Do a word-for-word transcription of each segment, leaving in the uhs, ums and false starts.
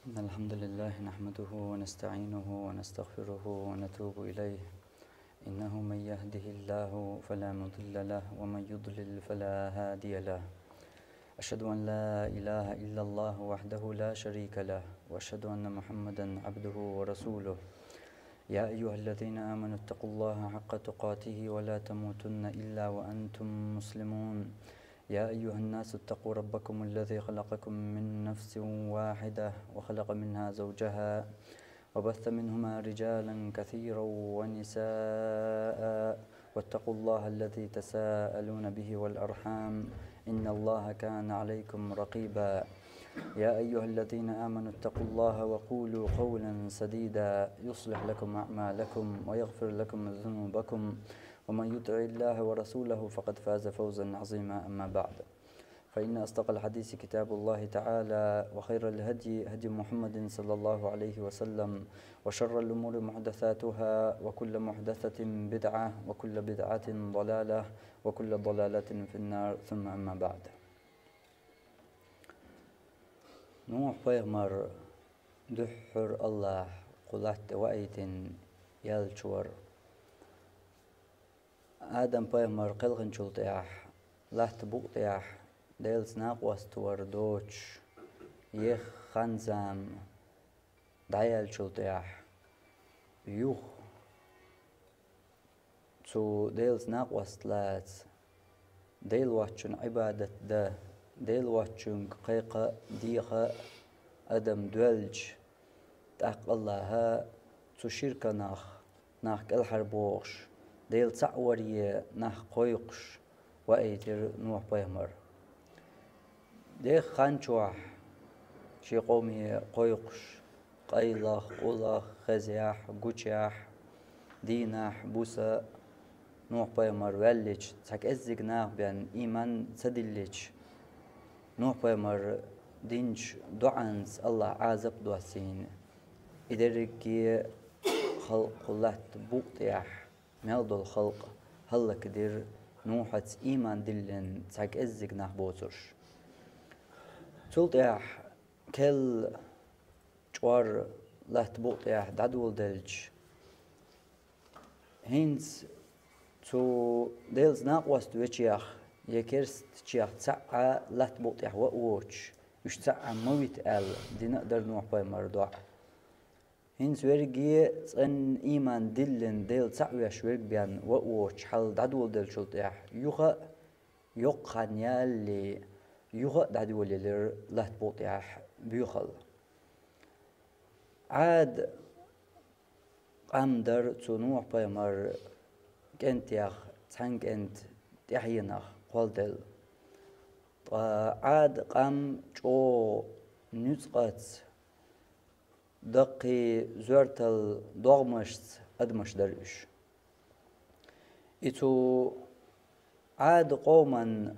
إن الحمد لله نحمده ونستعينه ونستغفره ونتوب إليه. إنه من يهده الله فلا مضل له ومن يضلل فلا هادي له. أشهد أن لا إله إلا الله وحده لا شريك له، وأشهد أن محمدا عبده ورسوله. يا أيها الذين آمنوا اتقوا الله حق تقاته ولا تموتن إلا وأنتم مسلمون. يا أيها الناس اتقوا ربكم الذي خلقكم من نفس واحدة وخلق منها زوجها وبث منهما رجالا كثيرا ونساء، واتقوا الله الذي تساءلون به والأرحام، إن الله كان عليكم رقيبا. يا أيها الذين آمنوا اتقوا الله وقولوا قولا سديدا يصلح لكم أعمالكم ويغفر لكم ذنوبكم، ومن يطع الله ورسوله فقد فاز فوزا عظيما. أما بعد، فإن أصدق الحديث كتاب الله تعالى، وخير الهدي هدي محمد صلى الله عليه وسلم، وشر الأمور محدثاتها، وكل محدثة بدعة، وكل بدعة ضلالة، وكل ضلالة في النار، ثم أما بعد. Нухь пайхамар, дуьххьара Аллахь кху латта ваийтина, яьлча вара. Адам пайхамар кхелхинчул тӀехьа, латта букъа тӀехьа Делаца накъост вар доцуш, еха хан-зама дӀаяьллачул тӀехьа, юха цу Делаца накъост лаца, Дела воцчунна Ӏибадат дан, Дела воцчуьнга кхайкха а, деха а адам доьлча, тӀаккха Аллахьа цу ширканах нах кӀелхьарбохуш, Дела цхьаъ варе нах кхойкхуш ваийтира Нухь пайхамар. Деха хан чохь шен къоме кхойкхуш, къайлах, къулах, хезехь, гучехь, дийнахь, буса, Нухь пайхамар ваьллича, цхьа кӀеззиг нах бен, ийман ца диллича, Нухь пайхамар динчу доӀанца Аллахьа Ӏазап доссийна. И дерриге халкъ кху латта букъа тӀехь мел долу халкъ хӀаллакдира, Нухьаца ийман диллина цхьа кӀеззиг нах боцурш. Цул тӀаьхьа керла чкъор латта букъа тӀехь дӀадоладелча, хӀинца цу Делаца накъост вечех я керстачех цхьаъ а латта букъа тӀехь ван а воцуш, уьш цхьаъ а ма вита аьлла, дина а дара Нухь пайхамар доӀа. ХӀинца верриге а цӀенна ийман диллина, Дела цхьаъ веш верг бен ван а воцуш хьал дӀадоладеллачул тӀаьхьа, юха а йоккха хан ялале, юха а дӀадолаелира латта букъа тӀехь боьхалла. Ӏад къам дара цу Нухь пайхамар кӀентех цхьана кӀентан тӀаьхьенах кхолладелла. Ткъа Ӏад къам чӀогӀа нуьцкъаца, даккхий зоьртал догӀмашца адамаш дара уьш. И цу Ӏад къоман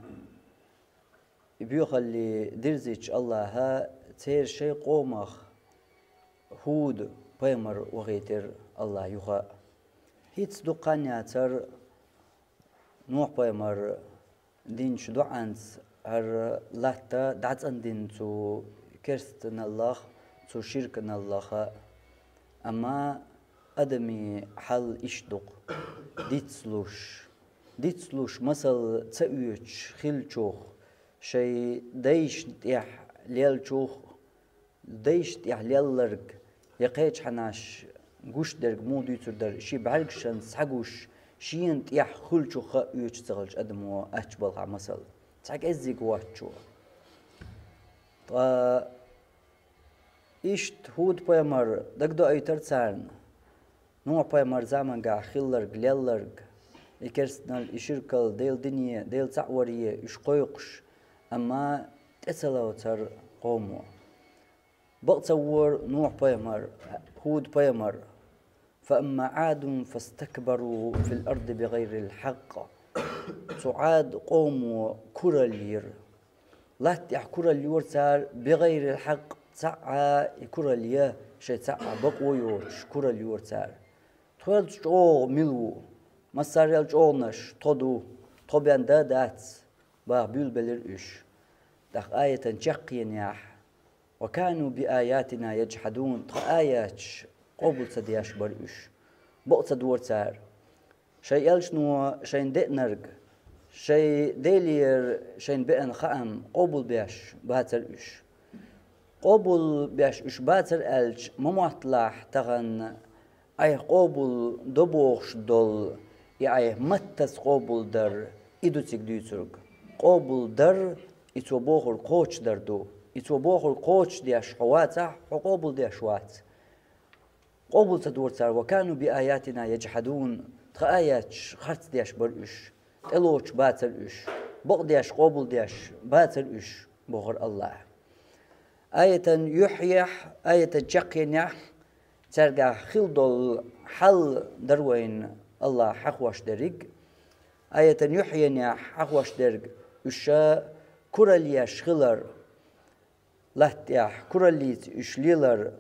и боьхалле дирзича Аллахьа, церан шайн къомах ХӀуд пайхамар вахийтира Аллахьа юха а. ХӀинца дукха хан яцара Нухь пайхамар динчу доӀанца хӀара латта дӀацӀандина цу керстаналлах, цу ширканаллаха. Амма адамийн хьал иштта ду-кх: дицлуш, дицлуш масал ца оьцуш хиллачух, шайн дайшна тӀехь леллачух, дайшна тӀехь лелларг я кхечу хьанаш гуш дерг муха дуьйцур дара, шен бӀаьргашна схьагуш, шена тӀехь хуьлучух а оьцуш ца хиллачу адамо аттачу балхахь масал. Цхьа кӀеззиг воцчо. Ткъа иштта ХӀуд пайхамар дагадоуьйтура царна, Нухь пайхамар замангахь хилларг, лелларг, и керстанал, и ширкал, Делан дине, Дела цхьаъ варе уьш кхойкхуш, амма тӀе ца лоцара къомо. Бакъ ца вора Нухь пайхамар, ХӀуд пайхамар: «فأما عاد فاستكبروا في الأرض بغير الحق». Цу Ӏад къомо куралла йира. Латта тӀехь куралла йора цара, بغير الحق, цхьаъ а и куралла ян шайн цхьаъ а бакъо йоцуш куралла йора цара. Тхоьлца чӀогӀа мила ву? Массарел чӀогӀанаш тхо ду, тхо бен да а дац, баха буьйлабелира уьш. ТӀаккха аятан чаккхенехь, «وكانوا بآياتنا يجحدون», тхан аяташ къобал ца деш бар уьш. Бакъ ца дора цара. Шайн элчано шайна деанарг, шайн Делера шайна беана хаам къобал беш бацар уьш. Къобал беш уьш бацар аьлча, ма мотталахь тахан Ӏайха къобал до бохуш долу, и Ӏайха маттаца къобал дар, и ду цига дуьйцург. Къобал дар, и цо бохург кхочушдар ду. И цо бохург кхочушдеш хьо вацахь, хьо къобал деш вац. Къобал ца дора цара: «وكانوا بآياتنا يجحدون», тхан аяташ харц деш бар уьш, тӀелоцуш бацар уьш, бакъдеш, къобал деш бацар уьш, бохура АллахӀа. Аятан юьхьехь, аятан чекхъенехь, цаьргахь хилла долу хьал дара вайна АллахӀа хьахош дерриг. Аятан юьхьенехь хьахош дерг уьш ша куралла еш хилар, латта тӀехь кураллица уьш лелар,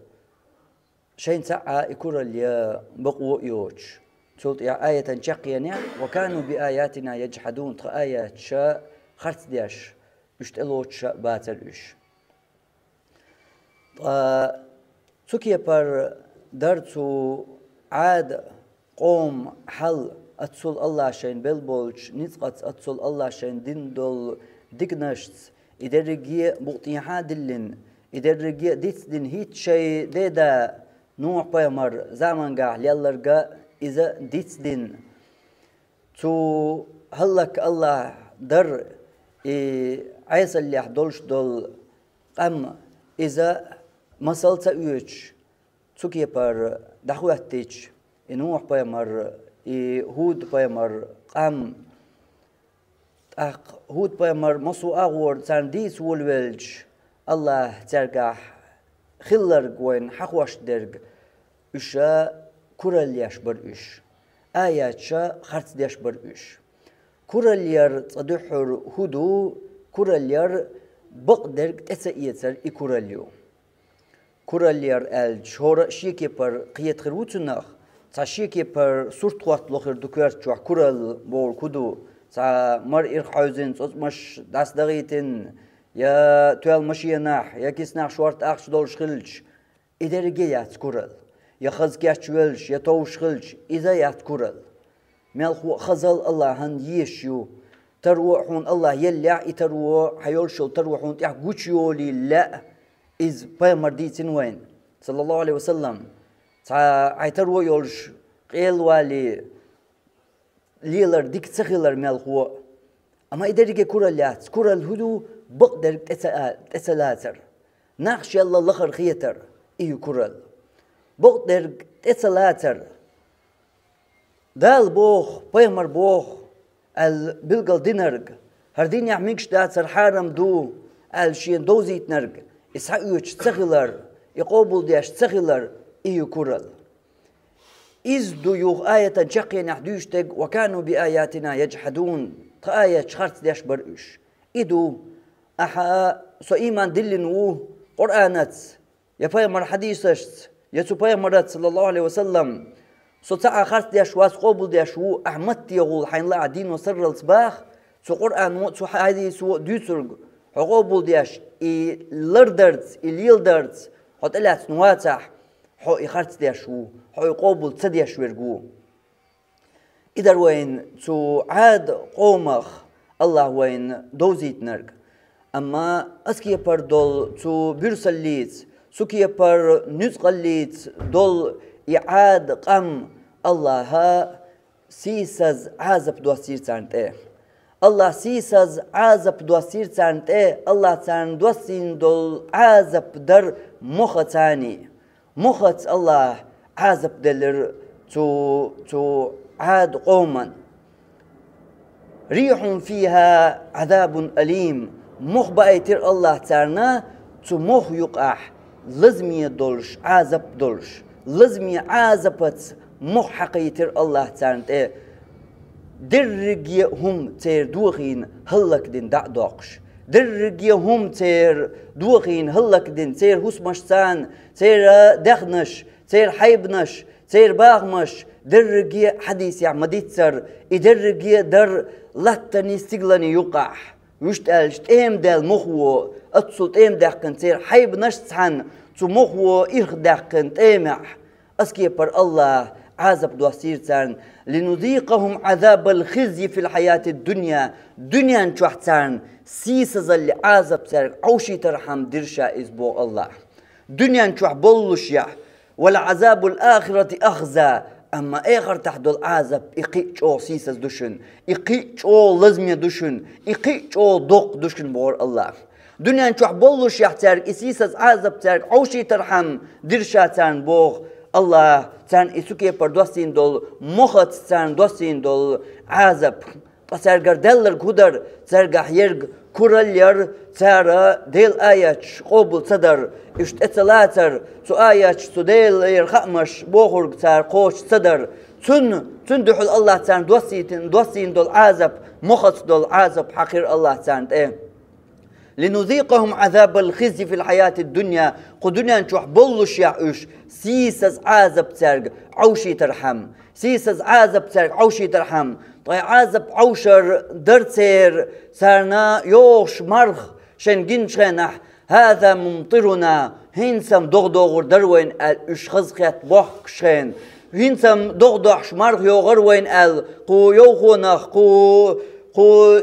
шайна цхьаъ а и куралла ян бакъо а йоцуш. Цул тӀаьхьа аятан чекхъенехь: «وكانوا بآياتنا يجحدون», тхан аяташ ша харц деш, уьш тӀелоцуш а бацар уьш. Ткъа цу кепара дара цу Ӏада къоман хьал, оццул АллахӀа шайна белла болчу ницкъаца, оццул АллахӀа шайна дина долу диканашца, и дерриге а букъ тӀехьа а диллина, и дерриге а дицдина, хӀинца шайн деда Нухь-пайхамар замангахь лелларг а иза дицдина. Цу хӀаллакьхи АллахӀа дара и Ӏесаллехь долуш долу къам, иза масал ца оьцуш, цу кепара дӀахӀоьттича, и Нухь-пайхамар, и ХӀуд-пайхамар къам. ТӀаккха ХӀуд-пайхамар массо а агӀор царна дийца волавелча, АллахӀа цаьргахь хилларг вайна хьахош дерг, уьш ша куралла еш бара уьш, аяташ ша харц деш бара уьш. Куралла яр цкъа дуьххьара хӀун ду, куралла яр бакъдерг тӀе ца эцар и куралла ю. Куралла яр аьлча, хӀора а шен кепара кхета хир ву цунах, цхьа шен кепара сурт хӀоттало хир ду коьрта чохь куралла бохург хӀун ду, цхьа мара ирх хьаьвзина, цӀоцкъамаш дӀасадахийтина, я тоьлла машенахь, я киснахь шортта ахча долуш хилча, и дерриге а яц куралла. Я хаза кечвелча, я товш хилча, иза а яц куралла. Мелхо а хазалла АллахӀан езаш ю. Таро а хьуна АллахӀа еллехь, и таро, хьан йолуш йолу таро хьуна тӀехь гучуйолийла лаьа, иза пайхамар дийцина вайна, саллаллаху Ӏалайхи ва саллам. Цхьа хьайн таро йолуш къелла валий, лелар дика ца хилар мелхо а. Амма и дерриге куралла яц. Куралла хӀун ду? Бакъдерг тӀе ца а-, тӀе ца лацар. Нах шелла лахара хетар, и ю куралла. Бакъдерг тӀе ца лацар. Дала боху, пайхамар боху аьлла билгал динарг, хӀара динехь мегаш дацар хьарам ду аьлла шена довзийтинарг, и схьаоьцуш ца хилар, и къобалдеш ца хилар, и ю куралла. Иза ду юха аятан чаккхенехь дуьйцуш дерг: «Ва кану би аятина яджхьадун», тхан аяташ харцдеш бара уьш. И ду: «Ахьа, со ийман диллина ву Къуръанаца, я пайхамар хьадисашца, я цу пайхамараца, саллаллаху Ӏалайхи ва саллам, со цхьа а харцдеш вац, къобалдеш ву, ахьа маттехула хьайна лаахь дино сарралц баха, цу Къуръано а, цу хьадисо а дуьйцург хьо къобалдеш, и лардарца, и леладарца хьо тӀелаьцна вацахь, хьо и харцдеш ву, хьо и къобал ца деш верг ву». И дара вайна цу Ӏад къомах АллахӀа вайна довзийтинарг. Амма ас кепара долу цу буьрсаллица, цу кепара нуьцкъаллица долу и Ӏад къам АллахӀа сийсаза Ӏазап доссийра царна тӀе. АллахӀа сийсаза Ӏазап доссийра царна тӀе, АллахӀа царна доссийна долу Ӏазап дара мохаца. Мохаца АллахӀа Ӏазап делира цу, цу Ӏад къоман. «Рихьун фихьа Ӏазабун алим». Мох баийтира АллахӀа царна, цу моху юкъахь лазаме долуш, Ӏазап долуш. Лазаме Ӏазапаца мох хьакхийтира АллахӀа царна тӀе. Дерриге а хӀума церан дохийна хӀаллакдина дӀа а доккхуш. Дерриге а хӀума церан дохийна хӀаллакдина, церан хӀусамаш царна, церан даьхнаш, церан хьайбанаш, церан бахамаш, дерриге а хьадисехь ма-дийццара, и дерриге а дара латтанийн, стигланийн юкъахь. Вуьшта аьлча, тӀема даьлла мохо, Оццул тӀема даьккхина церан хьайбанаш цхьана, цу мохо ирх даьккхина тӀемехь, оцу кепара Аллаха Ӏазап доссийра царна: «لنذيقهم عذاب الخزي في الحياة الدنيا». Дуьнен чохь царна сийсазаллин Ӏазап цаьрга Ӏовшийтархьама дира ша иза, боху Аллаха. Дуьнен чохь боллушехь, «ولعذاب الآخرة أخزى», амма эхартахь долу Ӏазап и кхин а чӀогӀа сийсаз ду шуна, и кхин а чӀогӀа лазаме ду шуна, и кхин а чӀогӀа доккха ду шуна, бохура Аллаха. Дуьнен чохь боллушехь цаьрга и сийсаз Ӏазап цаьрга Ӏовшийтархьама дира ша царна, боху Аллаха, царна и цу кепара доссийна долу мохаца царна доссийна долу Ӏазап. Ткъа цаьргара даьлларг хӀун дара? Цаьргахь ерг куралла яра, цара Делан аяташ къобал ца дара, уьш тӀе ца лацара, цу аяташ, цу Делера хаамаш бохург цара кхочуш ца дара. Цунна, цунна дуьхьал Аллаха царна доссийтина, доссийна долу Ӏазап, мохаца долу Ӏазап хьаькхира Аллаха царна тӀе. «لنذيقهم عذاب الخزي في الحياة الدنيا», кху дуьнен чохь боллушехь уьш, сийсаз Ӏазап цаьрга Ӏовшийтархьама, сийсаз Ӏазап цаьрга Ӏовшийтархьама. Ткъа и Ӏазап Ӏовшар дара церан, царна йогӀуш марха шайна гиначу хенахь: «هذا ممطرنا», хӀинца-м догӀа догӀур дара вайна аьлла, уьш хазахетта бохкуш хенахь, хӀинца-м догӀа дохьуш марха йогӀура вайна аьлла, кху йовхонах, кху, кху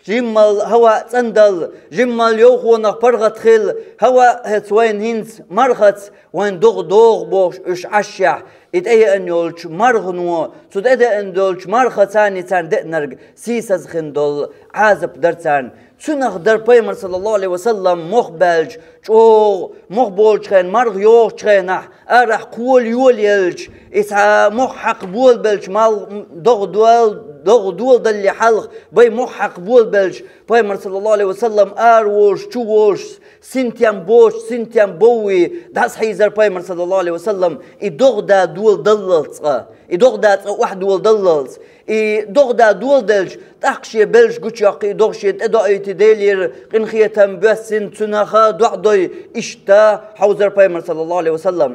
жиммал хӀаваъ цӀандала, жиммал йовхонах паргӀат хила, хӀаваъ хӀеца вайна хӀинца мархаца, вайн догӀа догӀу бохуш уьш Ӏашшехь, и тӀееана йолчу мархано, цу тӀедеана долчу мархаца царна деанарг сийсаз хин долу Ӏазап дара царна. Цунах дара пайхамар, саллаллаху алейхи ва саллам, мох баьлча, чӀогӀа мох болчу хенахь, марха йогӀучу хенахь, арахь кхола йолаелча, и цхьа мох хьакха болабелча, мал догӀа дол-, догӀа доладалле хьалха, бай мох хьакха болабелча, пайхамар, саллаллаху алейхи ва саллам, ара волуш, чу волуш, синтем боцуш, синтем боввий, дӀасахьийзара пайхамар, саллаллаху алейхи ва саллам, и догӀа да доладаллалц цкъа. И догӀа да цкъа охьадоладаллалц. И догӀа да доладелча, тӀаккха шен белш гучуйоккху, и догӀа шен тӀедоуьйту, Делера къинхетам боьссина, цунаха доӀа дой, иштта хьовзара пайхамар, саллаллаху алейхи ва саллам.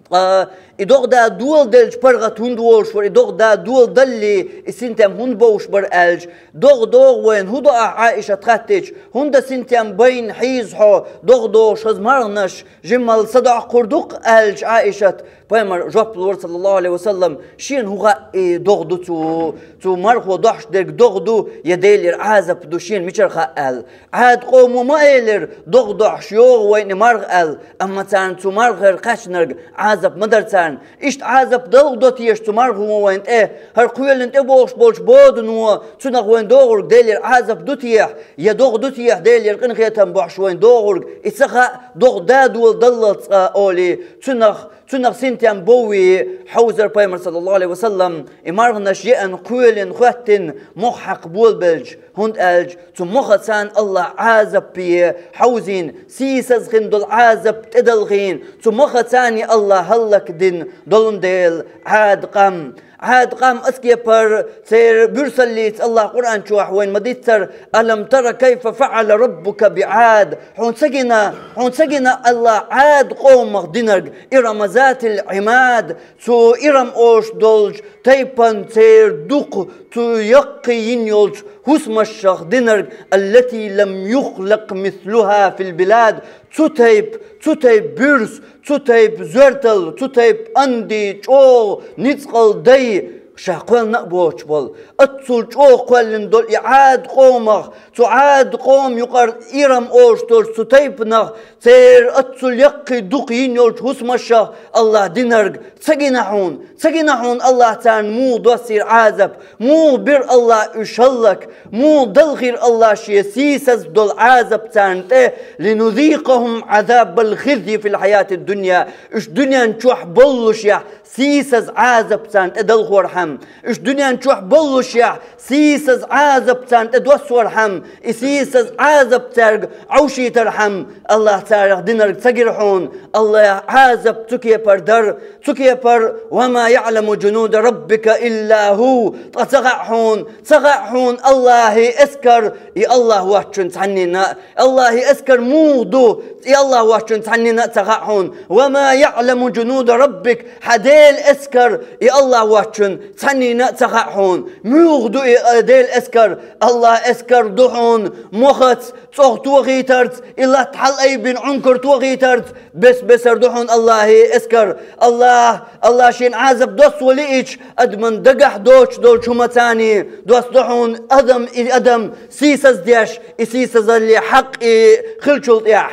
Ткъа и догӀа да доладелча паргӀат хӀунда волуш вара, и догӀа да доладалле, и синтем хӀунда бовш бара аьлча, догӀа догӀу вайна хӀун до ахь, Ӏаишат хаьттича, хӀунда синтем байна хьийза хьо, догӀа догӀуш хаза марханаш, жиммал са доккхур ду-кх аьлча, Ӏаишат, пайхамар жоп лора, саллаллаху алейхи ва саллам, шена хӀун хаьа, и догӀа ду цу, цу мархо дохьуш дерг догӀа ду, я Делера Ӏазап ду, шена мичара хаьа аьлла. Ӏад къомо ма элира, догӀа дохьуш йогӀу вайна и марха аьлла, амма царна цу мархера кхаьчнарг Ӏазап ма дара царна. Иштта Ӏазап далла до теша цу мархано вайна тӀе, хӀара кхоьлина тӀе бохуш болчу бодано, цунах вайна догӀург Делера Ӏазап ду техьа, я догӀа ду техьа, Делера къинхетам бохьуш вайна догӀург, и ца хаьа, догӀа да доладаллалц цкъа олий, цунах, цунах синтем боввий, хьовзара пайхамар, саллаллаху алейхи ва саллам, и марханаш еана, кхоьлина, хӀоьттина, мох хьакха болабелча, хӀунда аьлча цу мохаца Аллаха Ӏазапе хьовзийна, сийсаз хин долу Ӏазап тӀедалхийна, цу мохаца Аллаха хӀаллакдина долун дела Ӏад къам. Ӏад къам, оцу кепара церан буьрсаллица Аллаха Къуръан чохь вайна ма-дийццара: «ألم تر كيف فعل ربك بعاد». Хьуна ца гина, хьуна ца гина Аллаха Ӏад къомах динарг, «إرم ذات العماد», цу Ирам олуш долчу тайпан церан дукха, цу яккхий йина йолчу хӀусамашах динарг, «التي لم يخلق مثلها في البلاد». Цу тайпа, цу тайпа буьрса, цу тайпа зоьртал, цу тайпа анди, чӀогӀа ницкъала дай ша кхоьллина а боцуш болу. Оццул чӀогӀа кхоьллина долу и Ӏад къомах, цу Ӏад къома юкъара Ирам олуш долчу цу тайпанах, церан оццул яккхий дукха йина йолчу хӀусамашах Аллаха динарг ца гина хьуна? Ца гина хьуна Аллаха царна муха доссийра Ӏазап, муха бира Аллаха уьш хӀаллак, муха далхийра Аллаха шен сийсаз долу Ӏазап царна тӀе, «لنذيقهم عذاب الخزي في الحياة الدنيا», уьш дуьнен чохь боллушехь сийсаз Ӏазап царна тӀе далхорхьама, уьш дуьнен чохь боллушехь сийсаз Ӏазап царна тӀе доссорхьама, и сийсаз Ӏазап цаьрга Ӏовшийтархьама, Аллаха царах динарг ца гира хьуна? Аллаха Ӏазап цу кепара дара, цу кепара: «وما يعلم جنود ربك إلا هو». Ткъа ца хаьа хьуна, ца хаьа хьуна Аллахи эскар, и Аллах воцчун цхьаннина а, Аллахи эскар муха ду, и Аллах воцчун цхьаннина а ца хаьа хьуна. «وما يعلم جنود ربك», хьан Делан эскар, и Аллах воцчун цхьаннена а ца хаьа хьуна. Муьлха ду и, э, Делан эскар? АллахӀан эскар ду хьуна мохаца, цӀогӀа тохийтарца, и латта хьалаайбина Ӏункар тохийтарца, бес-бесара ду хьуна АллахӀан эскар. АллахӀ, АллахӀ шен Ӏазап доссо лиъча, адаман дагахь доцуш долчу хӀуманца а доссаду хьуна адам, и адам сийсаздеш, и сийсазалле хьакъ и хиллачул тӀехьа.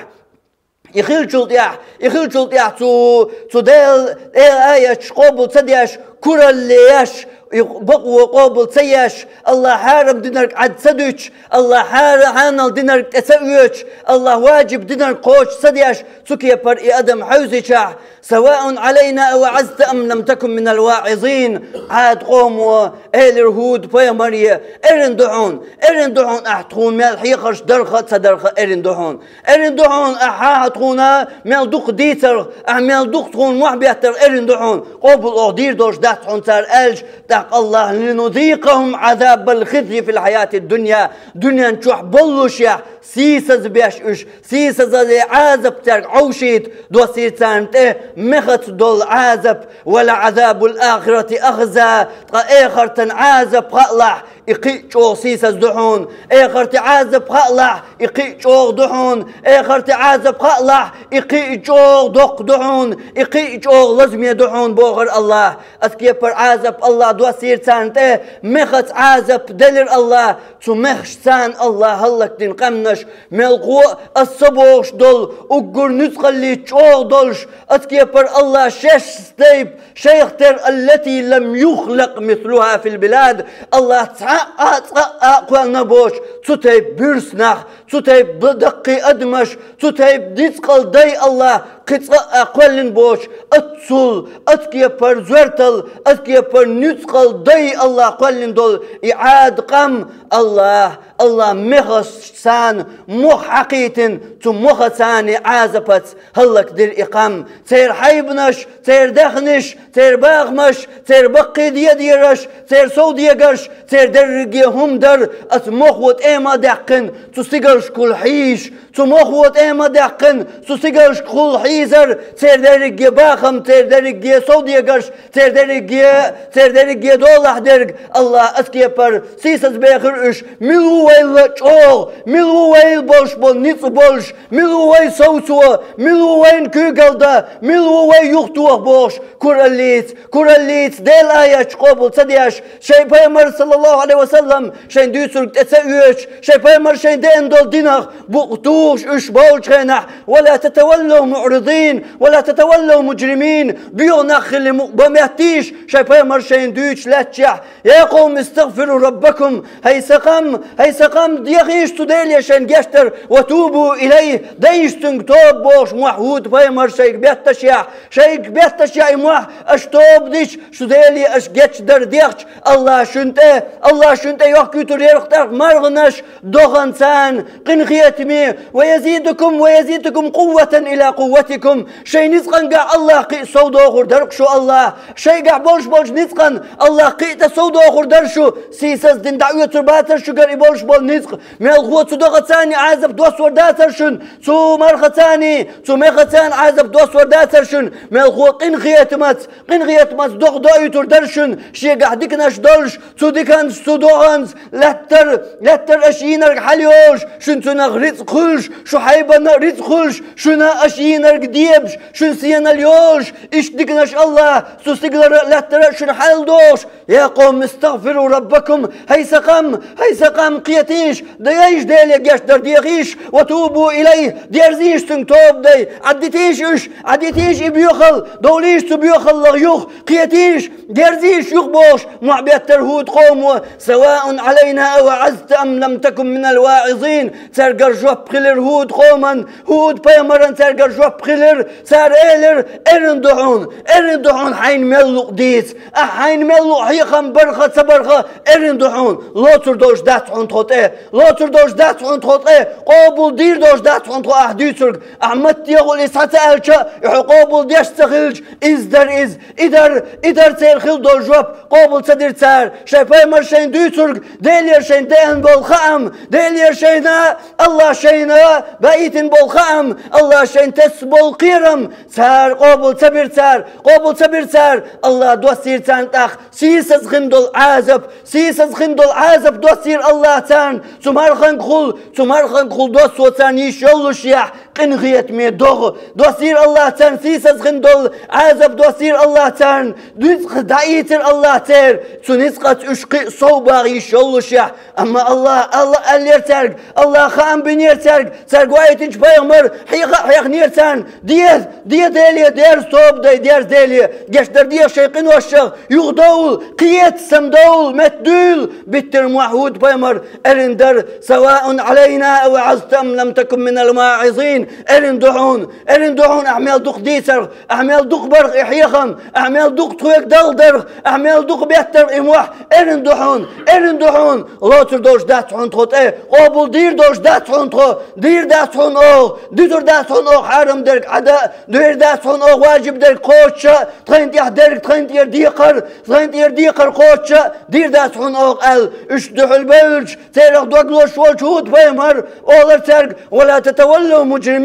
И хиллачул тӀехьа, и хиллачул тӀехьа цу, цу Делан, Делан аяташ къобал ца деш, куралле еш, и бакъо къобал ца еш, АллахӀа хьарам динарг Ӏад ца дуьтуш, АллахӀа хьара-, хьанал динарг тӀе ца оьцуш, АллахӀа ваджиб динарг кхочуш ца деш, цу кепара и адам хьаьвзичахь, «سواء علينا أوعظت أم لم تكن من الواعظين». Ӏад къомо элира ХӀуд-пайхамаре: «Эрна ду хьуна, эрна ду хьуна ахь тхуна мел хьехарш дарх а, ца дарх а, эрна ду хьуна. Эрна ду хьуна ахь хьан тхуна мел дукха дийцарх, ахь мел дукха тхуна мохь беттарх, эрна ду хьуна. Къобал оха дийр долуш дац хьуна цара», аьлча, тӀаккха АллахӀа: «لنذيقهم عذاب الخزي في الحياة الدنيا». Дуьнен чохь боллушехь, сийсазбеш уьш, сийсазалле Ӏазап цаьрга Ӏовшийта доссийра царна тӀе мехаца долу Ӏазап, «ولعذاب الآخرة أخزى», ткъа эхартан Ӏазап хаалахь, и кхин а чӀогӀа сийсаз ду хьуна, эхартан Ӏазап хаалахь, и кхин а чӀогӀа ду хьуна, эхартан Ӏазап хаалахь, и кхин а чӀогӀа доккха ду хьуна, и кхин а чӀогӀа лазаме ду хьуна, бохура АллахӀа. Оцу кепара Ӏазап АллахӀа доссийра царна тӀе, мехаца Ӏазап делира АллахӀа, цу мехашца а АллахӀа хӀаллакдина къаьмнаш, мелхо а аса ца бохуш долу, уггар нуьцкъаллица чӀогӀа долуш, оцу кепара АллахӀа шаьш тайпа шайх тера: «التي لم يخلق مثلها في البلاد». АллахӀа цхьа а, цкъа а кхоьллина боцуш цу тайпа буьрса нах, цу тайпа б-, даккхий адамаш, цу тайпа нуьцкъала дай АллахӀа кхин цкъа а кхоьллина боцуш, оццул, оцу кепара зоьртал, оцу кепара нуьцкъала дай АллахӀа кхоьллина долу и Ӏад къам, АллахӀа, АллахӀа мехашца а мох хьакхийтина, цу мохаца а Ӏазапаца хӀаллакдира и къам. Церан хьайбанаш, церан даьхнаш, церан бахамаш, церан баккхий дедераш, церан совдегарш, церан дерриге хӀума дара оцу мохо тӀема а даьккхина, цу стигалшкахула хьийзаш, цу мохо тӀема а даьккхина, цу стигалшкахула хьийзара церан дерриге бахам, церан дерриге совдегарш, церан дерриге, церан дерриге долахь дерг. АллахӀа оцу кепара сийсазбехира уьш: «Мила ву вайл чӀогӀа, мила ву вайл болуш болу ницкъ болуш, мила ву вай совцо, мила ву вайна куьйгалла дан, мила ву вай юхатоха?» бохуш, кураллица, кураллица Делан аяташ къобал ца деш, шайн пайхамар, саллаллахӀу Ӏалайхи ва саллам, шайна дуьйцург тӀе ца оьцуш, шайн пайхамар шайна деана долу динах букъ тухуш уьш болчу хенахь: «ولا تتولوا معرضين، ولا تتولوا مجرمين». Боьха нах хилла мукъа ма моьттийша, шайн пайхамар шайна дуьйцуш лаьтташехь: «يا قوم استغفروا ربكم». ХӀай сан къам, хӀай сан къам, дехийша цу Деле шайна гечдар, «وتوبوا إليه», дайша цуьнга тоба бохуш, мохь ХӀуд-пайхамар шайга бетташехь, шайга бетташехь и мохь аша тоба дича, цу Деле аша гечдар дехча, АллахӀа шуна тӀе, АллахӀа шуна тӀе йохкуьйтур яра-кх тӀаккха марханаш, доханца а, къинхетаме, «ويزيدكم، ويزيدكم قوة إلى قوتكم». Шайн ницкъангахь АллахӀа кхин а сов дохур дара-кх шу, АллахӀа. Шайгахь болуш болчу ницкъан АллахӀа кхин а тӀе сов дохур дара шу. Сийсаздина дӀаоьцур бацара шуьгара и болуш болу ницкъ. Мелхо цу дохаца а Ӏазап доссор дацара шуна. Цу мархаца а, цу мехаца а Ӏазап доссор дацара шуна. Мелхо къинхетамаца, къинхетамаца дохадоуьйтур дара шуна, шегахь диканаш долуш, цу диканца, цу доханца, лаьттара, лаьттара аша йийнарг хьалайолуш, шуна цунах рицкъ хуьлуш, шун хьайбанна а рицкъ хуьлуш, шуна аша йийнарг дебаш, шуна сенал йолуш, иштта диканаш АллахӀа цу стигалара а, лаьттара а шуна хьаладохуш. «يا قوم استغفروا ربكم». ХӀай сан къам, хӀай сан къам, кхетийша, дайша Деле гечдар дехийша, «وتوبوا إليه», дерзийша цуьнга тоба дай, Ӏадитийша уьш, Ӏадитийша и боьхалла, довлийша цу боьхаллах юха, кхетийша, дерзийша юха бохуш, мохь беттара ХӀуд-къомо: «سواء علينا أوعظت أم لم تكن من الواعظين». Цаьргара жоп хилира ХӀуд-къоман, ХӀуд-пайхамаран цаьргара жоп хилира, цара элира: «Эрна ду хьуна, эрна ду хьуна, хьайна мел луъу дийца. Ахь хьайна мел луъу хьехам барх а, ца барх а, эрна ду хьуна, лоцур долуш дац хьуна тхо тӀе, лоцур долуш дац хьуна тхо тӀе, къобал дийр долуш дац хьуна тхо ахь дуьйцург. Ахь маттехула и схьа ца аьлча, и хьо къобал деш ца хилча, иза дара иза, и дара, и дара церан хила долу жоп». Къобал ца дира цара шайн пайхамар шайна дуьйцург, Делера шайна деана болу хаам, Делера шайна, АллахӀа шайна баийтина болу хаам, АллахӀа шайна тесна Ол кхерам цар къобал ца бира цар, къобал ца бира цар, Аллахӏа доссийра царна тӀаккха сийсаза хинна долу Ӏазап, сийсаза хинна долу Ӏазап доссийра Аллахӏа царна, цу марханга хул, цу марханга хул доссо царна йиш йоллушехь, къинхетаме догӀа. Доссийра Аллахӏа царна сийсаза хинна долу Ӏазап, доссийра Аллахӏа царна, ницкъ дӀаийцира Аллахӏа церан, цу ницкъаца уьш кхин а сов баха йиш йоллушехь. Амма Аллахӏа, Аллахӏа аьллера цаьрга, Аллахӏа хаам бинера цаьрга, цаьрга ваийтинчу пайхамар хьеха а хьехнера царна: «Де, де Деле, дерза тоба дай, дерза Деле, гечдар деха шайн къиношах, юхадовла, кхета, самадовла, меттадуьйла». Биттара мохь ХӀуд-пайхамар аьлла дара: «سواء علينا أوعظت أم لم تكن من الواعظين». Аьлла ду хьуна, аьлла ду хьуна, ахь мел дукха дийцарх, ахь мел дукха барх и хьехам, ахь мел дукха тхоьга далхадарх, ахь мел дукха беттарх и мохь, аьлла ду хьуна, аьлла ду хьуна, лоцур долуш дац хьуна тхо тӀе, къобал дийр долуш дац хьуна тхо, дийр дац хьуна оха, дуьтур дац хьуна оха хьарам дерг Ӏада, дийр дац хьуна оха важиб дерг кхочуш, тхайна тӀехь дерг тхайна тӀера декхар, тхайна тӀера декхар кхочуш, дийр дац хьуна оха аьлла, уьш дуьхьал бевлча, церах дог лозуш волчу ХӀуд-пайхамар олура цаьрга: «ولا تتولوا مجرمين».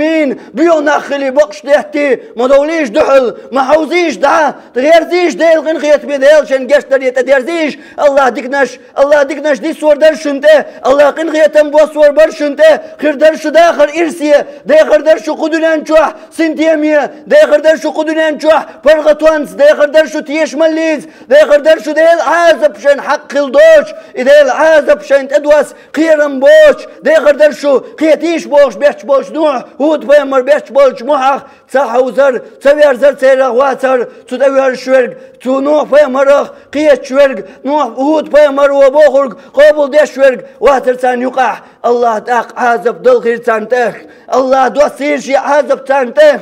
Боьха нах хилий, бакъ ца деттий, ма довлийша дуьхьал, ма хьовзийша дӀа, гӀерзийша Делан къинхетаме, Дела шайна гечдаре тӀедерзийша. Аллахӏа диканаш, Аллахӏа диканаш диссор дара шуна тӀе, Аллахӏа къинхетам боссор бара шуна тӀе, хир дара шу дахар ирсе, дехар дара шу кху дуьнен чохь синтеме, дехар дара шу кху дуьнен чохь паргӀатонца, дехар дара шу тешамаллица, дехар дара шу Делан Ӏазап шайна хьакъ хила доцуш, и Делан Ӏазап шайна тӀедосса кхерам боцуш, дехар дара шу кхетийша бохуш бетташ болчу мохь, ХӀуд-пайхамар бетташ болчу мохьах ца хьовзар, ца верзар, церах вацар, цу тӀе воьрзуш верг, цу Нухь-пайхамарах кхеташ верг, Нухь, ХӀуд-пайхамаро бохург къобал деш верг вацар царна юкъахь. Аллахӏа тӀаккха Ӏазап далхийра царна тӀе. Аллахӏа доссийра шен Ӏазап царна тӀе.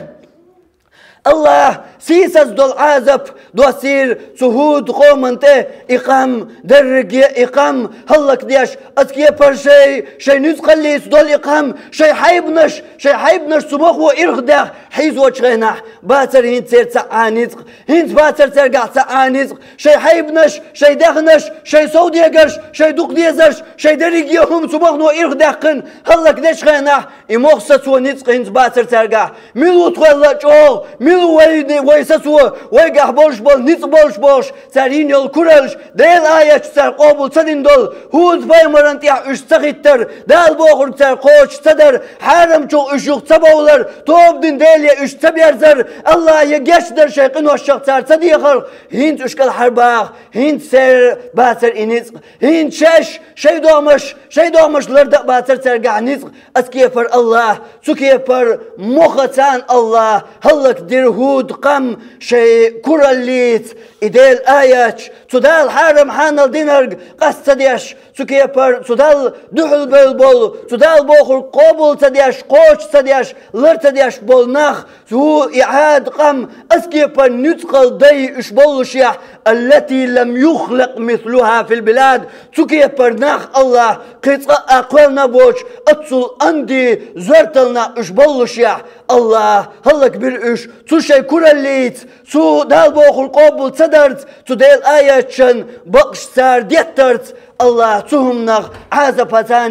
Аллахӏа сийсаз долу Ӏазап доссийра цу ХӀуд-къоман тӀе. И къам, дерриге и къам хӀаллакдеш, оцу кепара шайн, шайн нуьцкъаллица долу и къам, шайн хьайбанаш, шайн хьайбанаш цу махо ирхдаьхна хьийзочу хенахь, бацара хӀинца церан цхьа а ницкъ, хӀинца бацара цаьргахь цхьа а ницкъ, шайн хьайбанаш, шайн дехнаш, шайн совдегарш, шайн дукха дезарш, шайн дерриге хӀума цу махно ирхдаьккхина хӀаллакдечу хенахь, и мохса цо ницкъ хӀинца бацара цаьргахь. Мила ву тхо хилла чӀогӀа, мила ву вай, вай сацо, вайгахь болуш болу ницкъ болуш бохуш, цара йина йолу кураллаш, Делан аяташ цара къобал ца дина долу, ХӀуд-пайхамарна тӀехь уьш ца хӀиттар, Дала бохург цара кхочуш ца дар, хьарамчух уьш юха ца бовлар, тоба дина Деле уьш ца берзар, Аллахӏе гечдар шайн къиношах цара ца дехар, хӀинца уьш кӀелхьарбаха, хӀинца церан бацара и ницкъ, хӀинца шаьш, шайн догӀмаш, шайн догӀмаш лардан а бацара цаьргахь ницкъ, оцу кепара Аллахӏ, цу кепара мохаца Аллахӏ хӀаллакдира ХӀуд-къам шайн кураллица, и Делан аяташ, цу Дала хьарам хьанал динарг къаста ца деш, цу кепара, цу Далла дуьхьал бевлла болу, цу Дала бохург къобал ца деш, кхочуш ца деш, лар ца деш болу нах, цу и Ӏад-къам оцу кепара нуьцкъала дай уьш боллушехь, التي لم يخلق مثلها في البلاد, цу кепара нах Аллахӏ кхин цкъа а кхоьллина боцуш, оццул онда, зоьрталла нах уьш боллушехь, Аллахӏ хӀаллакбира уьш цу шайн кураллица, цу Дала бохург къобал ца дарца, цу Делан аяташна бакъ цара деттарца. Аллахӏ цу хӀуманах Ӏазапаца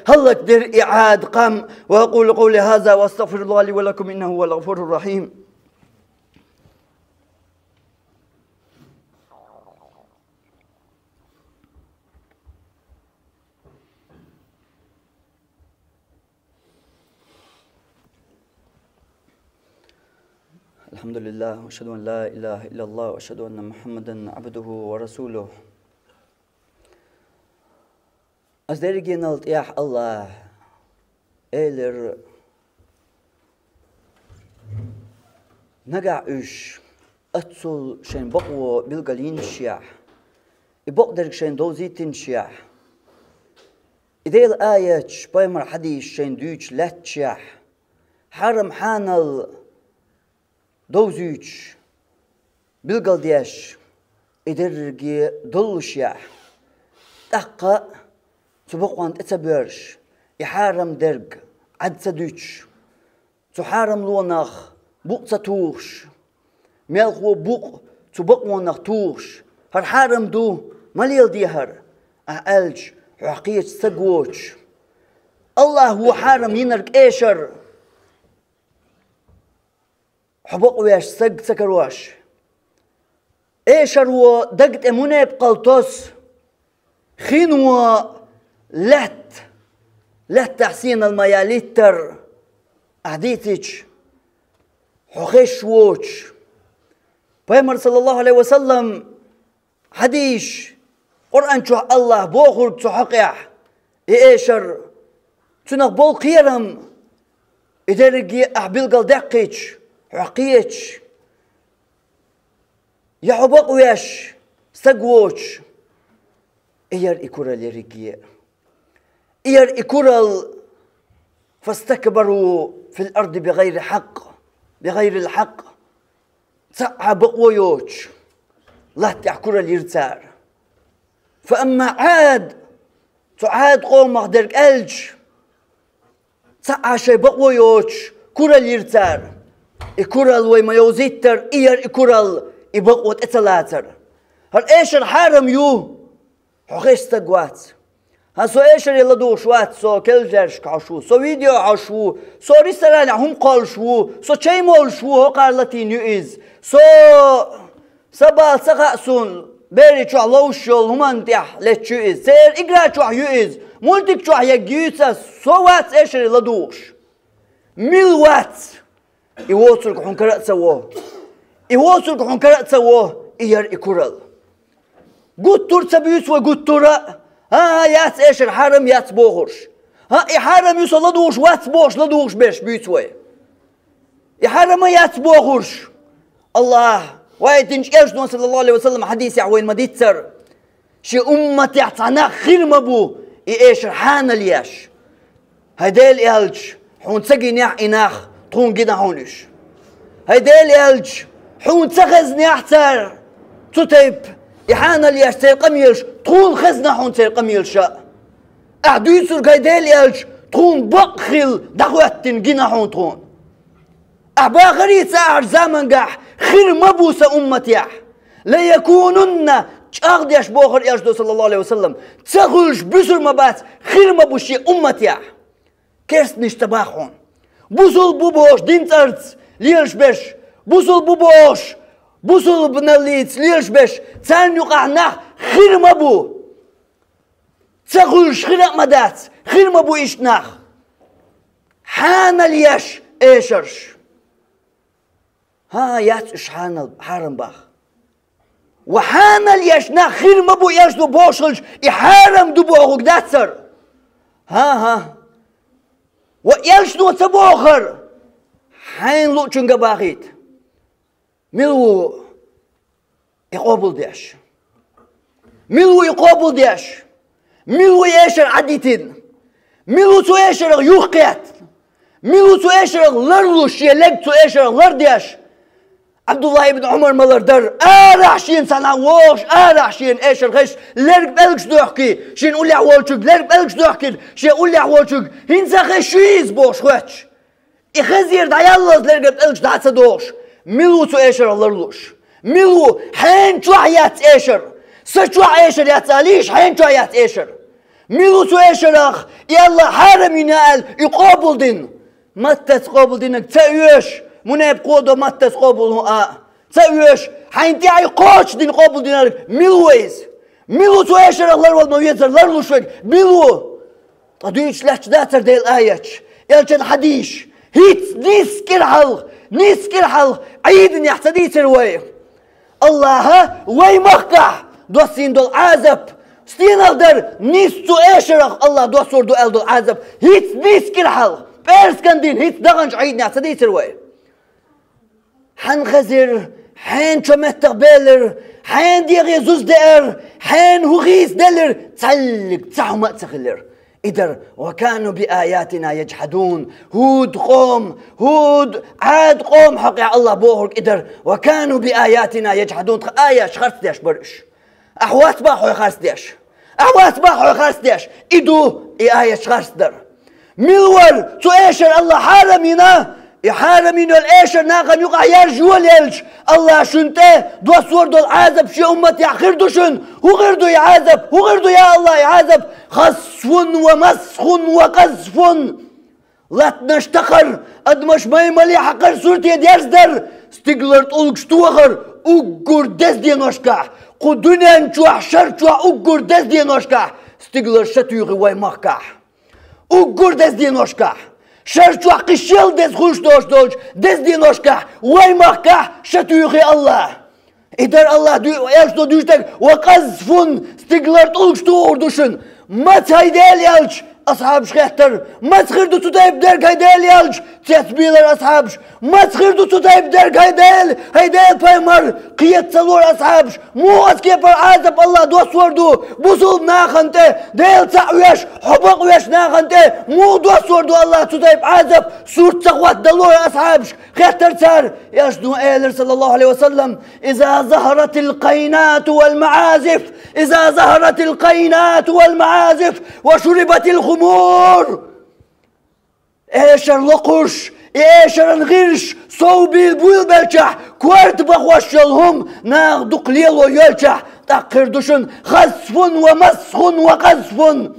хӀаллакдира и Ӏад-къам. وأقول قولي هذا وأستغفر الله لي ولكم إنه هو الغفور الرحيم. الحمد لله، وأشهد أن لا إله إلا الله، وأشهد أن محمدا عبده ورسوله. Ас дерригенал тӀехь Аллахӏ элира: нагахь уьш оццул шайн бакъо билгалйинашехь, и бакъдерг шайн довзийтинашехь, и Делан аяташ, пайхамар хьадисаш шайн дуьйцуш лаьтташехь, хьарам хьанал довзуьйтуш, билгалдеш, и дерриге доллушехь, тӀаккха а цу бакъонна тӀе ца боьрзуш, и хьарам дерг Ӏад ца дуьтуш, цу хьарамлонах букъ ца тухуш, мелхо букъ цу бакъонах тухуш, хӀара хьарам ду, ма леладе хӀара, ахь аьлча, хьох кхеча ца гочуш. Аллахӏ ву хьарам йинарг эшар. хьо бакъвеш саг ца карош. Эшаро даг тӀе мунепкъал тос, хино лаьтта, лаьттахь сенал ма ялиттар, ахь дийцича, хьо хезаш воцуш. Пайхамар, саллаллаху Ӏалайхи ва саллам, хьадийш, Къуръан чохь АллахӀа бохург цу хьокъехь, и эшар, цунах болу кхерам, и дерриге ахь билгалдаьккхича, хьо кхеташ, я хьо бакъвеш саг воцуш, и яра и куралла ерриге а. И яра и куралла, فاستكبروا في الأرض بغير حق، بغير الحق. Цхьа а бакъо йоцуш, латта тӀехь куралла йира цара. فأما عاد، цу Ӏад къомах дерг аьлча, цхьа а шайн бакъо йоцуш, куралла йира цара. И куралла вай ма йовзийтара, и яра и куралла, и бакъо тӀе ца лацара. ХӀара эшар хьарам ю, хьо хезаш стаг вац. ХӀан, со эшаре ладугӀуш вац, со келлачаьршка хьожуш ву, со видео хьожуш ву, со ресторанехь хӀума кхоллуш ву, со чай молуш ву, хӀокхара латийна ю иза. Со, сан бала ца хаьа суна, берийн чохь ловзуш йолу хӀуманна тӀехь леташ ю иза, церан игра чохь ю иза, мультик чохь егга юьйцу ас, со вац эшаре ладугӀуш. Мила вац? И воцург хьуна кара а ца во. И воцург хьуна кара а ца во, и яра и куралла. Гуттар а ца буьйцу вай, гуттар а, хӀан-хӀа, яц эшар хьарам, яц бохурш. ХӀан, и хьарам ю, со ладугӀуш вац бохуш, ладугӀуш берш буьйцу вай. И хьарам а яц бохурш. АллахӀа ваийтинчу элчано, саллаллаху Ӏалайхи ва саллам, хьадисехь вайна ма-дийццара. Шен умматехь цхьа нах хир ма бу, и эшар хьанал еш. ХӀай Делан элча, хьуна ца гинехь и нах, тхуна гина хьуна уьш. ХӀай Делан элча, хьуна ца хезнехь цара цу тайпа, и хьанал еш церан къамелаш, тхуна хезна хьуна церан къамелаш а. Ахь дуьйцург, хӀай Делан элча, тхуна бакъ хилла дӀахӀоьттина гина хьуна тхуна. Ахь бахарий цхьа ахьарчу замангахь хир ма бу сан умматехь. Ла якунунна, чӀагӀдеш бохура элчано, саллаллаху Ӏалайхи ва саллам, ца хуьлуш буьсур ма бац, хир ма бу шен умматехь. Керстанаш ца боху хьуна. Бусулба бу бохуш дин цӀарца лелаш берш, бусулба бу бохуш, бусулбаналлица лелаш берш, царна юкъахь нах хир ма бу. Ца хуьлуш хир а ма дац, хир ма бу иштта нах. Хьанал еш эшарш. ХӀан-хӀа, яц уьш хьанал, хьарам боху. Ва хьанал еш нах хир ма бу, элчано бохуш хилча, и хьарам ду бохург дац хӀара. ХӀан-хӀа. Ва элчано ца бохура, хьайна луучуьнга бахийта. Мила ву и къобалдеш? Мила ву и къобалдеш? Мила ву и эшар Ӏадитина? Мила ву цу эшарах юхакхетта? Мила ву цу эшарах ларлуш, шен лерг цу эшарах лардеш? Ӏабдуллахь ибн Ӏумар ма-ларра дара, арахь шена цхьана вогӀуш, арахь шена эшар хезаш, лерг пӀелгаш дохкий, шена уллехь волчуьнга лерг пӀелгаш дохкийра, шен уллехь волчуьнга хӀинца а хезаш ю иза бохуш хоьттуш. И хезира дӀаяллалц лергара пӀелгаш дӀа а ца дохуш, мила ву цу эшарах ларлуш? Мила ву? Хьенан чохь яц эшар? Сан чохь эшар яц алийша, хьенан чохь яц эшар? Мила ву цу эшарах, и АллахӀа хьарам йина аьлла, и къобалдина? Маттаца къобалдинарг ца оьшу, мунепкъо до маттаца къобал хӀун а. Ца оьшу, хьайна тӀехь и кхочушдина къобалдинарг мила ву иза? Мила ву цу эшарах ларвала ма везара ларлуш верг? Мила ву? Ткъа дуьйцуш лаьтташ дацара Делан аяташ, элчан хьадисаш, хӀинца нийсса кӀира хьалха, нийсса кӀира хьалха Ӏийданехь ца дийцира вай? АллахӀа вай махкахь доссийна долу Ӏазап стенах дара, нийсса цу эшарах АллахӀа доссор ду аьлла долу Ӏазап, хӀинца нийсса кӀира хьалха, пӀераскан дийнахь, хӀинца даханчу Ӏийданехь ца дийцира вай? Хьанна хезира, хьенан чо меттах белира, хьенан дегӀе зуза деара, хьенан хӀун хийца делира, цхьаьллиг цхьа хӀума а ца хилира. И дара: «Ва кану би аятина яджхьадун». ХӀуд къом, ХӀуд, Ӏад къом хьокъехь АллахӀа бохург и дара: «Ва кану би аятина яджхьадун». Тхан аяташ харцдеш бара уьш. Ахьа вац боху хьоьх харцдеш? Ахьа вац боху хьоьх харцдеш? И ду, и аяташ харцдар. Мила вара цу эшар АллахӀа хьарам йина? И хьарам йина йолу эшар нахана юкъахь яржа йолаелча, АллахӀа шуна тӀе доссор долу Ӏазап шен умматехь хир ду шуна? ХӀун хир ду и Ӏазап? ХӀун хир ду, я АллахӀ, и Ӏазап? Хасфун ва масхун ва казфун. Латтанаш такхар, адамаш маймале хьакхар, сурте дерздар, Стигалара тӀулгаш тохар уггар деза деношкахь, кху дуьнен чохь, шар чохь уггар деза деношкахь, стигалара ша туьйхи вай махкахь. Уггар деза деношкахь, шар чохь кхин шел деза хуьлуш дош долчу деза деношкахь, вай махкахь ша туьйхи АллахӀ. И дара АллахӀ ду-, аьлча дуьйцург: «Ва къазфун», стигалара тӀулгаш тухур ду шуна. Маца, хӀай Дела, аьлча, асхьабаш хеттара: «Маца хир ду цу тайпа дерг, хӀай Дела?» аьлча, цецбийлар асхьабаш: «Маца хир ду цу тайпа дерг, хӀай Дела, хӀай Делан пайхамар?» Кхета ца лора асхьабаш: «Муха оцу кепара Ӏазап АллахӀ доссор ду бусулба нахана тӀе, Дела цхьаъ веш, хьо бакъвеш нахана тӀе муха доссор ду АллахӀ цу тайпа Ӏазап?» Сурт ца хӀоттадалора асхьабаш, хеттара цара. Аьлча дуьйцу элира, саллаллаху Ӏалайхи ва саллам: «Иза захаратил къайнату вал маӀазиф, иза захаратил къайнату вал маӀазиф, ва шурибатил хумур». Эшар локхуш, и эшаран гӀирсаш сов бийла буьйлабелчахь, корта бахош йолу хӀума наха дукха лело йоьлчахь, тӀаккха хир ду шуна хазфун ва масхун ва къазфун.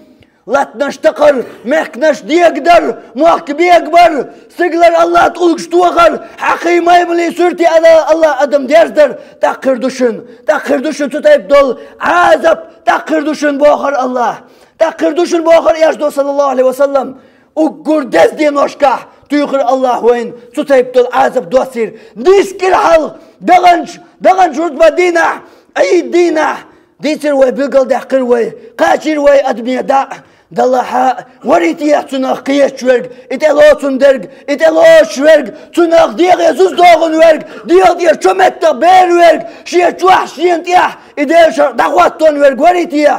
Латтанаш такхар, мехканаш дегадар, мохк бегабар, стигалара АллахӀ тӀулгаш тохар, хьакхий маймалий суьрте ада-, АллахӀ адам дерзадар, тӀаккха хир ду шуна, тӀаккха хир ду шуна цу тайпа долу Ӏазап, тӀаккха хир ду шуна бохар АллахӀ, тӀаккха хир ду шуна бохар Элчано, саллаллаху Ӏалайхи ва саллам. Уггар деза деношкахь туьйхира АллахӀ вайна цу тайпа долу Ӏазап доссийра. Нийса кӀира хьалха, даханчу, даханчу рутба дийнахь, Ӏийд дийнахь, дийцира вай, билгалдаьккхира вай, кхачийра вай адамийн даӀ, делахь а, варий те цунах кхеташ верг, и тӀело цунна дерг, и тӀелоцуш верг, цунах дегӀе зуза догӀун верг, дегӀа тӀера чо меттах бер верг, шен чохь, шена тӀехь, и Делан шарӀ дӀахӀоттон верг варий те?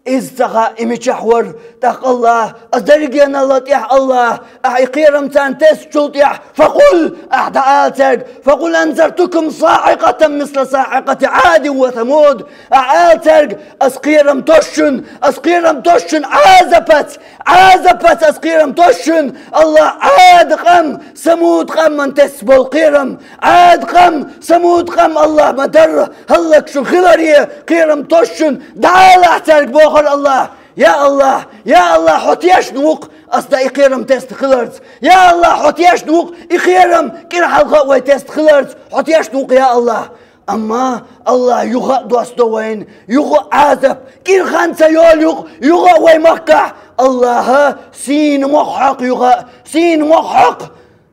Иза ца хаьа, и мичахь вара. ТӀаккха АллахӀа, ас дерригенал а тӀехь АллахӀа, ахьа и кхерам царна тесначул тӀехь, факъул, ахьа дӀаала цаьрга, факъул анзартукум саӀикъатан мисла саӀикъати Ӏадин ва Самуд. Ахьа ала цаьрга, ас кхерам тосу шуна, ас кхерам тосу шуна Ӏазапаца, Ӏазапаца ас кхерам тосу шуна, АллахӀа Ӏадан къам, Самуд къаман тесна болу кхерам, Ӏадан къам, Самуд къам АллахӀа ма-дарра, хӀаллакьхуш хиларе кхерам тосу шуна, дӀаалахь цаьрга, бохура АллахӀа. Я АллахӀ, я АллахӀ, хьо тешна ву-кх ас дӀа и кхерам тесна хиларца. Я АллахӀ, хьо тешна ву-кх и кхерам кӀира хьалха а вай тесна хиларца. Хьо тешна ву-кх, я АллахӀ. Амма АллахӀа юха а доссадо вайна, юха а Ӏазап, кӀира хан ца йолу юкъа, юха а вай махкахь. АллахӀа сийна мохь хьокху юха а, сийна мохь хьокху.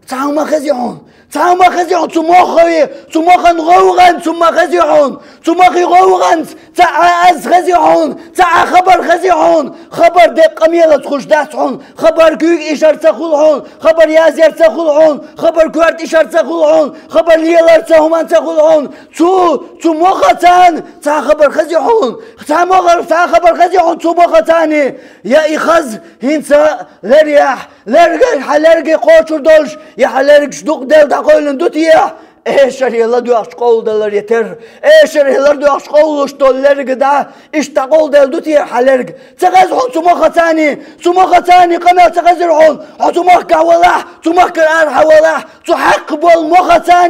Цхьа хӀума хези хьуна, цхьа хӀума хези хьуна, цу моххий, цу махан гӀовгӀанца хӀума хези хьуна, цу махий гӀовгӀанца цхьа а аз хези хьуна, цхьа а хабар хези хьуна, хабар деккъа къамелаца хуьлуш дац хьуна, хабар куьйга ишар ца хуьлу хьуна, хабар язъяр ца хуьлу хьуна, хабар коьрта ишар ца хуьлу хьуна, хабар лелар ца хӀуманна ца хуьлу хьуна, цу, цу мохаца цхьа хабар хези хьуна, цхьа мохар, цхьа хабар хези хьуна цу мохаца, я и хаза хӀинца леръехь, лерга, хьан лерге кхочур долуш, я хьан лергаш дукха дел дӀакъевлина ду те? Эшаре ладоьгӀуш къовладалар я терра. Эшаре ладоьгӀуш къовлуш долу лерга дӀа, иштта дӀакъовладелла ду те хьан лерга? Ца хеза хьуна цу мохаца, цу мохаца къамел ца хезира хьуна? Хьо цу махкахь валахь, цу махкара арахьа валахь, цу хьакха болу мохаца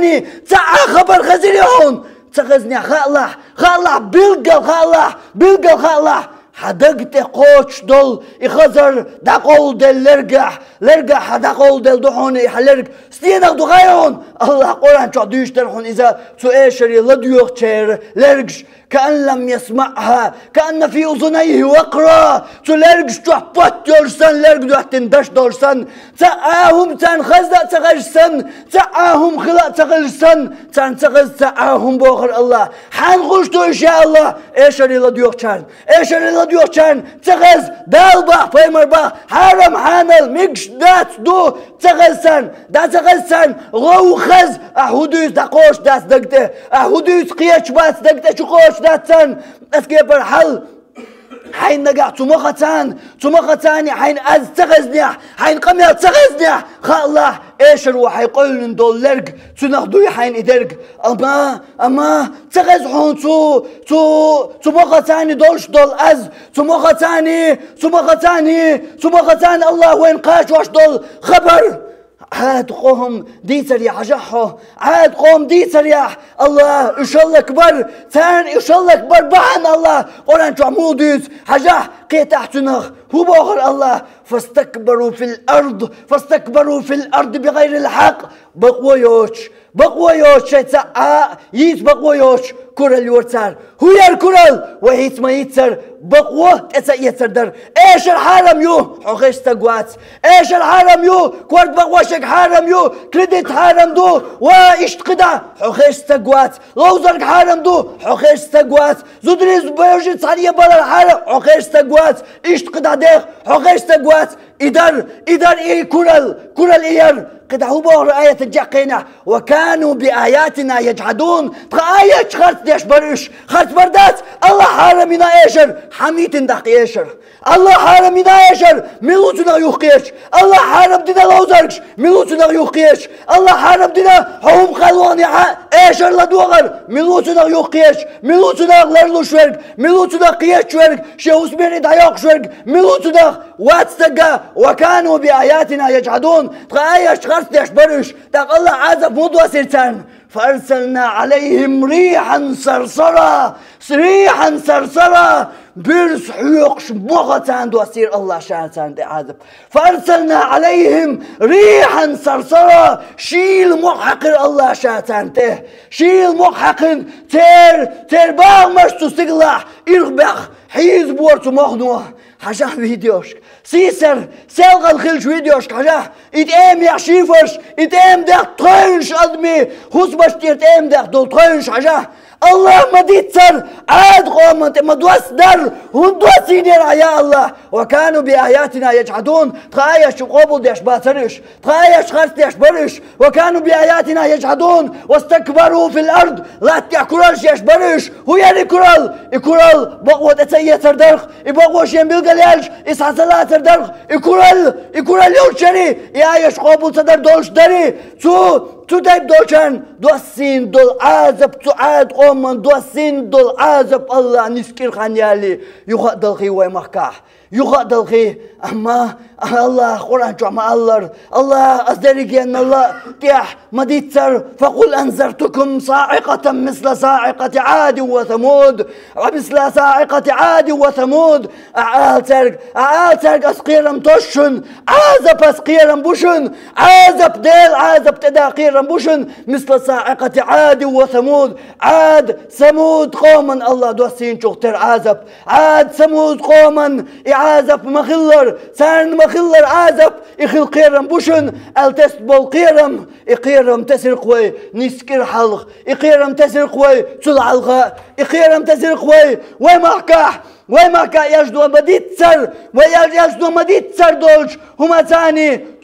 цхьа а хабар хезирий хьуна? Ца хезнехь хаалахь, хаалахь, билггал хаалахь, билггал хаалахь. Хьан даг тӀе кхочуш долу и хазар дӀакъовладелла лергахь, лергахь хьан дӀакъовладелла ду хьуна и хьан лерг? Стенах ду хаьий хьуна? АллахӀа Къуръан чохь дуьйцуш дара хьуна иза цу эшаре ладоьгӀучеран лергаш: «Каан лам ясмаӀха, каанна фи узунайхи вакъра». Цу лергаш чохь потт йолуш санна, лерг доьттина даш долуш санна, цхьа а хӀума царна хаза а ца хезаш санна, цхьа а хӀума хила а ца хезаш санна, царна ца хеза цхьа а хӀума, бохура АллахӀа. Хьанна хуьлуш ду уьш, я АллахӀ, эшаре ладоьгӀучарна? Эшаре ладоьгӀучарна ца хеза, Дала боху, пайхамар боху, хьарам, хьанал, мегаш дац, ду, ца хеза царна, дӀа ца хеза царна, гӀовгӀа хеза, ахьа хӀун дуьйцу дӀакхочуш дац даг тӀе, ахьа хӀун дуьйцу кхеташ бац даг тӀе, чу кхочуш дац царна, ас кепара хьал. Хьайна нагахь цу мохаца, цу мохаца хьайна аз ца хезнехь, хьайна къамел ца хезнехь, хаалахь, эшаро хьайн къевлина долу лерг, цунах дуй хьайна и дерг. Амма, амма ца хеза хьуна цу, цу, цу мохаца долуш долу аз, цу мохаца, цу мохаца, цу мохаца АллахӀа вайна кхачош долу хабар. Ӏад къоман дийцарехь хьажахь хьо, Ӏад къоман дийцарехь, АллахӀа уьш хӀаллакбар, царна уьш хӀаллакбар бахьана АллахӀа Къуръан чохь муха дуьйцу, хьажахь, кхетахь цунах, хӀун бохура АллахӀа: «Фастакбару фил ард, фастакбару фил ард бигайрил хьакъ». Бакъо йоцуш, Бакъо йоцуш шайца а йийца бакъо йоцуш куралла йора цара. ХӀун яра куралла? Вай хӀинца ма-йийццара, бакъо тӀе ца эцар дара. Эшар хьарам ю, хьо хезаш стаг вац. Эшар хьарам ю, корта бакъо шайга хьарам ю, кредит хьарам ду, ва иштта кхидӀа, хьо хезаш стаг вац. Ловзарг хьарам ду, хьо хезаш стаг вац. Зударий, божий цхьана е балар хьарам, хьо хезаш стаг вац. Иштта кхидӀа дех, хьо хезаш стаг вац. И дар, и дар, и куралла, куралла и яр. КхидӀа хӀун бохура аятан чаккхенехь? «Ва кану би аятина яджхьадун». Тхан аяташ харц деш бара уьш. Харц бар дац, АллахӀа хьарам йина эшар, хьан митина даккха эшар? АллахӀа хьарам йина эшар, мила ву цунах юхакхеташ? АллахӀа хьарам дина ловзаргаш, мила ву цунах юхакхеташ? АллахӀа хьарам дина хьо хӀума кхел ваханехьа эшар ладогӀар, мила ву цунах юхакхеташ? Мила ву цунах ларлуш верг? Мила ву цунах кхеташ верг? Шен хӀусамера дӀайоккхуш верг? Мила ву цунах? Вац стага, «ва кану би аятина яджхьадун», тхан аяташ харц деш бара уьш, тӀаккха АллахӀа Ӏазап муха доссийра царна? «Фа арсална Ӏалайхим рихьан сарсара». Рихьан сарсара, буьрса хьоькхуш мохо царна доссийра АллахӀа ша царна тӀе Ӏазап. «Фа арсална Ӏалайхим рихьан сарсара», шийла мохо хьаькхира АллахӀа ша царна тӀе. Шийла мохо хьаькхина, церан, церан багӀамаш цу стигалахь ирхбаьхна, хьийзабора цу мохано. Хьажахь видеошка. Сийсара, селхана хиллачу видеошка хьажахь. И тӀемех шифарш, и тӀема дехьа тхевнаш адамийн хӀусамаш тӀера тӀема дехьа долу тхевнаш хьажахь. АллахӀа ма-дийццара, Ӏада къомана тӀе ма-доссадара, хӀунда доссийнера ахь, я АллахӀ? «Ва кану би аятина яджхьадун», тхан аяташ къобалдеш бацара уьш. Тхан аяташ харц деш бара уьш. «Ва кану би аятина яджхьадун, вастакбару фил ард». Латта тӀехь кураллаш еш бара уьш. ХӀун яра и куралла? И куралла бакъо тӀе ца эцар дарх, и бакъо шен билгалъяьлча, и схьа ца лацар дарх. И куралла, и куралла йолчу шари, и аяташ къобал ца дар долуш дари, цу, цу тайпа долчарна доссийна долу Ӏазап, цу Ӏада къоман доссийна долу Ӏазап АллахӀа нисса кӀира хан ялли, юха а далхий вай махкахь. Юха а далхий, амма АллахӀа Къуръан чохь ма-аллара, АллахӀа ас дерригенна ла тӀехь ма-дийццара: «Факъул анзартукум саӀикъатан мисла саӀикъати Ӏадин ва Самуд, ва мисла саӀикъати Ӏадин ва Самуд». Ахьа ала цаьрга, ахьа ала цаьрга: «Ас кхерам тосу шуна, Ӏазап ас кхерам бу шуна, Ӏазап, Делан Ӏазап тӀеда кхерам бу шуна, мисла саӀикъати Ӏадин ва Самуд». Ӏад, Самуд къоман АллахӀа доссийначух тера Ӏазап. Ӏад, Самуд къоман и Ӏазап ма-хиллара, царна ма-хиллара Ӏазап, и хила кхерам бу шуна аьлла тесна болу кхерам, и кхерам тесира-кх вай нисса кӀира хьалха, и кхерам тесира-кх вай цул хьалха, и кхерам тесира-кх вай, вай махкахь, вай махкахь еш ду ма-дийццара, вай еш, еш ду ма-дийццара долчу хӀуманца,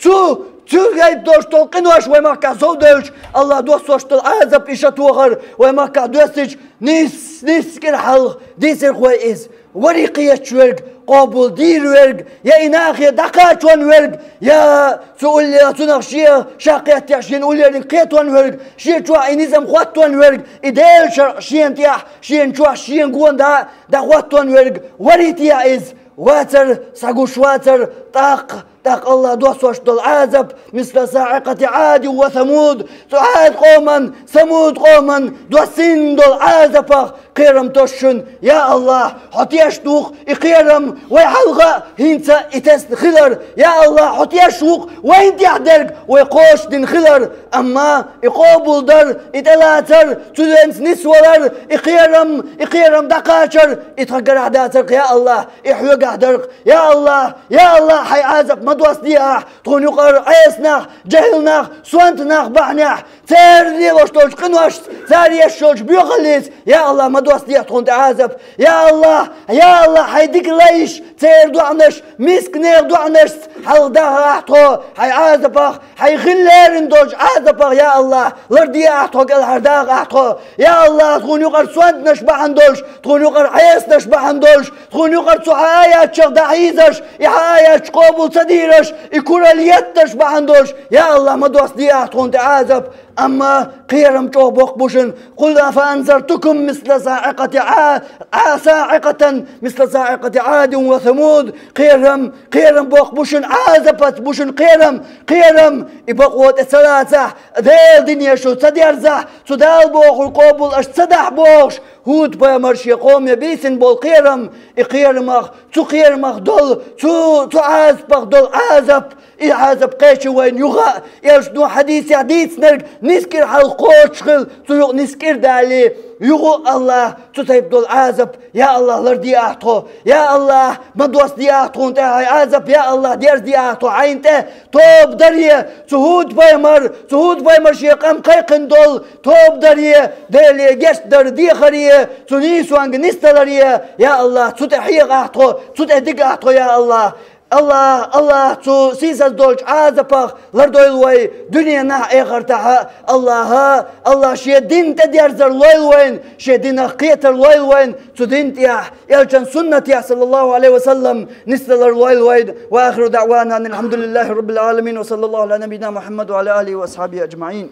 цу, цу гайта долуш долу къинош вай махкахь сов девлча, АллахӀа доссош долу Ӏазап и шатохар вай махкахь доьссича, нисса, нисса кӀира хьалха дийцира-кх вай иза. Вари кхеташ верг, къобал дийр верг, я и нахе дӀакхачон верг, я цу улле-, цунах шен ша кхеттехь шена уллерниг кхетон верг, шен чохь и низам хӀоттон верг, и Делан шарӀ шена тӀехь, шена чохь, шена гона дӀа, дӀахӀоттон верг, вари техьа иза? Вацара, схьагуш вацара, тӀаккха, тӀаккха АллахӀа доссош долу Ӏазап, мисла саӀикъати Ӏадин ва Самуд, цу Ӏад къоман, Самуд къоман доссийна долу Ӏазапах кхерам тосу шуна, я АллахӀ, хьо тешна ву-кх и кхерам вай хьалха а хӀинца и тесна хилар, я АллахӀ, хьо тешна ву-кх вайна тӀехь дерг вай кхочушдина хилар, амма и къобалдар, и тӀелацар, цу денца нисвалар, и кхерам, и кхерам дӀакхачар, и тхан карахь дацар-кх, я АллахӀ, и хьоьгахь дар-кх, я АллахӀ, я АллахӀ, хьайн Ӏазап ма доссаде ахь тхуна юкъара Ӏеса нах, жехӀил нах, сонта нах бахьанехь, церан лелош долчу къиношца, цара еш йолчу боьхаллица, я АллахӀ, ма доссаде тхуна тӀе Ӏазап. Я АллахӀ, я АллахӀ, хьайн дика лайш, церан доӀанаш, мисканех доӀанашца хьалха даха ахь тхо хьайн Ӏазапах, хьайн хила лерина долчу Ӏазапах, я АллахӀ, ларде ахь тхо, кӀелхьардаха ахь тхо. Я АллахӀ, тхуна юкъара сонтанаш бахьана долуш, тхуна юкъара Ӏесанаш бахьана долуш, тхуна юкъара цу хьан аятчех дӀахьийзаш, и хьан аятчу къобал ца дийраш, и куралла етташ бахьана долуш, я АллахӀ, ма доссаде ахь тхуна тӀе Ӏазап. Амма кхерам чӀогӀа боккха бу шуна. «Къул афа анзартукум мисла саӀикъати Ӏа-, Ӏа-, саӀикъатан мисла саӀикъати Ӏадин ва Самуд». Кхерам, кхерам боккха бу шуна, Ӏазапаца бу шуна кхерам, кхерам, и бакъо тӀе ца лацахь, Делан дине шу ца дерзахь, цу Дала бохург къобал аша ца дахь бохуш, ХӀуд-пайхамар шен къоме бийцина болу кхерам, и кхерамах, цу кхерамах долу, цу, цу Ӏазапах долу Ӏазап, и Ӏазап кхечу вайна юха а, элчано хьадисехь дийцинарг нисса кӀира хьалха кхочуш хила, цу юкъа нисса кӀира далале, юха а Аллахь, цу тайпа долу Ӏазап, я Аллахь, ларде ахь тхо, я Аллахь, ма доссаде ахь тхуна тӀе хьайн Ӏазап, я Аллахь, дерзаде ахь тхо хьайна тӀе, тоба даре, цу ХӀуд-пайхамар, цу ХӀуд-пайхамар шен къам кхайкхина долу, тоба даре, Деле гечдар дехаре, цу нийсонга нисдаларе, я Аллахь, цу тӀе хьеха ахь тхо, цу тӀе дига ахь тхо, я Аллахь. Аллахь, Аллахь, цу сийсаз долчу Ӏазапах лардойла вай, дуьненахь а, эхартахь а, Аллахь, Аллахь шен дин тӀедерзар лойла вайна, шен динах кхетар лойла вайна, цу дин тӀехь, элчан суннатехь, саллаллаху Ӏалайхи ва саллам, нисдалар лойла вайна. Ва ахиру даъвана анил хьамдулиллахи раббил Ӏаламин, ва саллаллаху Ӏала набийина Мухьаммад ва Ӏала алихи ва асхьабихи аджмаӀин.